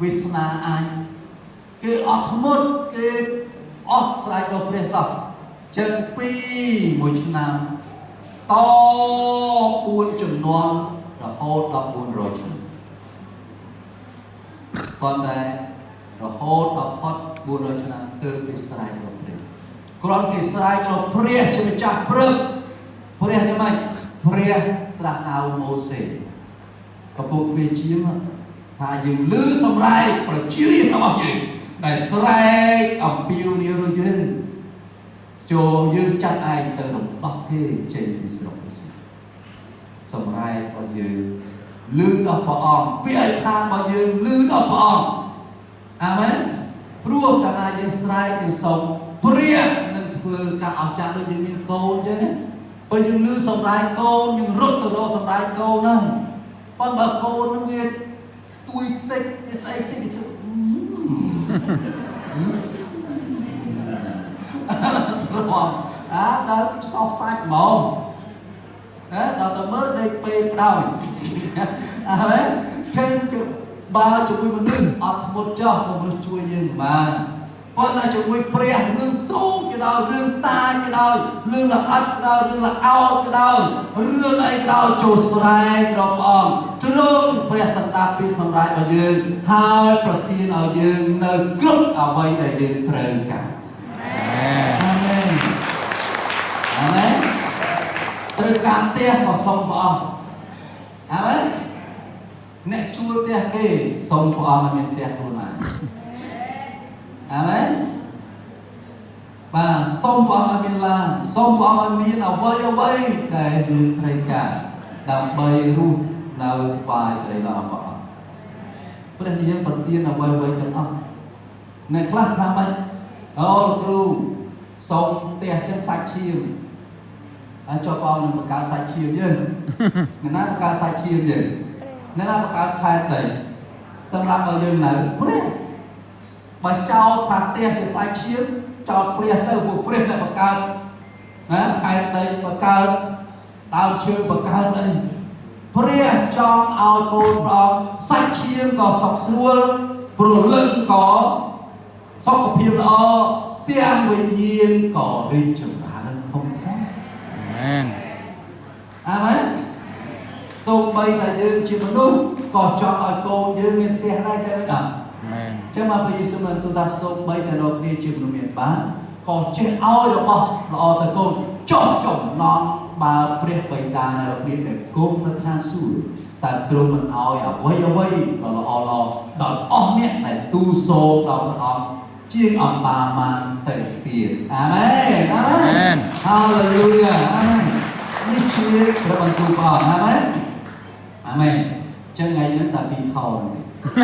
វាសនាអញគេអត់ធ្មត់គេអស់ស្រែកដល់ព្រះសោះចឹងពីមួយឆ្នាំត4ចំនួនរហូតដល់400ឆ្នាំប៉ុន្តែរហូតដល់ផុត400ឆ្នាំទើបគេស្រែកដល់ព្រះគ្រាន់គេស្រែកដល់ព្រះជាម្ចាស់ព្រឹកព្រះនេះមិនព្រះត្រាស់ហៅម៉ូសេកំពុងវាជាមថាយើងលឺសម្រែកប្រជារាស្ត្ររបស់យើងដែលស្រែកអំពាវនាវរកយើងចូលយើងចាត់ឯងទៅរំដោះគេចេញពីស្រុកអេស៊ីបសម្រែករបស់យើងលឺដល់ព្រះអង្គពាក្យអធិដ្ឋានរបស់យើងលឺដល់ព្រះអង្គអាមែនព្រោះកាលណាយើងស្រែកយើងសុំព្រះនឹងធ្វើការអស្ចារ្យដូចយើងមានកូនចឹងណាបើយើងលឺសម្រែកកូនយើងរត់ទៅរកសម្រែកកូនហ្នឹងប៉ុន្តែបើកូននឹងវាខ្ទួយតិចវាស្អីតិចវាធ្វើទ្រាំអាដល់សោះសាច់ហ្មងណាដល់ទៅមើលដេកពេកដោយអើហើយឃើញទៅបើជាមួយមនុស្សអត់ធ្មត់ចោះមនុស្សជួយយើងបានប៉ុន្តែជាមួយព្រះរឿងតូចក៏ដោយរឿងតាចក៏ដោយរឿងល្អិតក៏ដោយរឿងល្អោក៏ដោយរឿងអីក៏ដោយចូលស្រែកដល់ព្រះអង្គទ្រង់ព្រះសន្តាប់ពីសម្រាប់របស់យើងហើយប្រទានឲ្យយើងនៅគ្រប់អ្វីដែលយើងត្រូវការអាមែនអាមែនត្រូវការផ្ទះក៏សូមព្រះអង្គអាមែនអ្នកជួលផ្ទះគេសូមព្រះអង្គឲ្យមានផ្ទះខ្លួនឯងអាមែនបាទសូមព្រះអង្គឲ្យមានឡានសូមព្រះអង្គឲ្យមានអ្វីអ្វីដែលយើងត្រូវការដើម្បីរស់នៅថ្វាយសិរីល្អព្រះអង្គព្រះនាមប្រទានអ្វីអ្វីទាំងអស់អ្នកខ្លះថាម៉េចអូលោកគ្រូសូមផ្ទះចឹងសាច់ឈាមហើយចុះព្រះអង្គនឹងបង្កើតសាច់ឈាមយើងអ្នកណាបង្កើតសាច់ឈាមយើងអ្នកណាបង្កើតផែនដីសម្រាប់ឲ្យយើងនៅព្រះបើចោលថាផ្ទះជាសាច់ឈាមចោលព្រះទៅព្រោះព្រះអ្នកបង្កើតណាផែនដីបង្កើតដើមឈើបង្កើតអីព្រះចង់ឲ្យកូនព្រះអង្គសាច់ឈាមក៏សុខស្រួលព្រលឹងក៏សុខភាពល្អទាំងវិញ្ញាណក៏រីកចម្រើនធំធេង អាមែន អាមែនសូម្បីតែយើងជាមនុស្សក៏ចង់ឲ្យកូនយើងមានផ្ទះដែរចឹងទេអត់ អាមែន ចឹងមកព្រះយេស៊ូវមានទូលថាសូម្បីតែដល់គ្នាជាមនុស្សមានបានក៏ចេះឲ្យរបស់ល្អទៅកូនចុះចំណងបើព្រះបិតានៅដល់គ្នាដែលគង់នៅឋានសួគ៌តើទ្រង់មិនឲ្យអ្វីអ្វីដ៏ល្អល្អដល់អស់អ្នកដែលទូលសូមដល់ព្រះអង្គជាងអម្បាមានទៅទៀតអាមែនអាមែន ហាឡេលូយ៉ាអាមែននេះជាព្រះបន្ទូលព្រះអង្គអាមែនអាមែនចឹងថ្ងៃនេះតែពីរខនេះ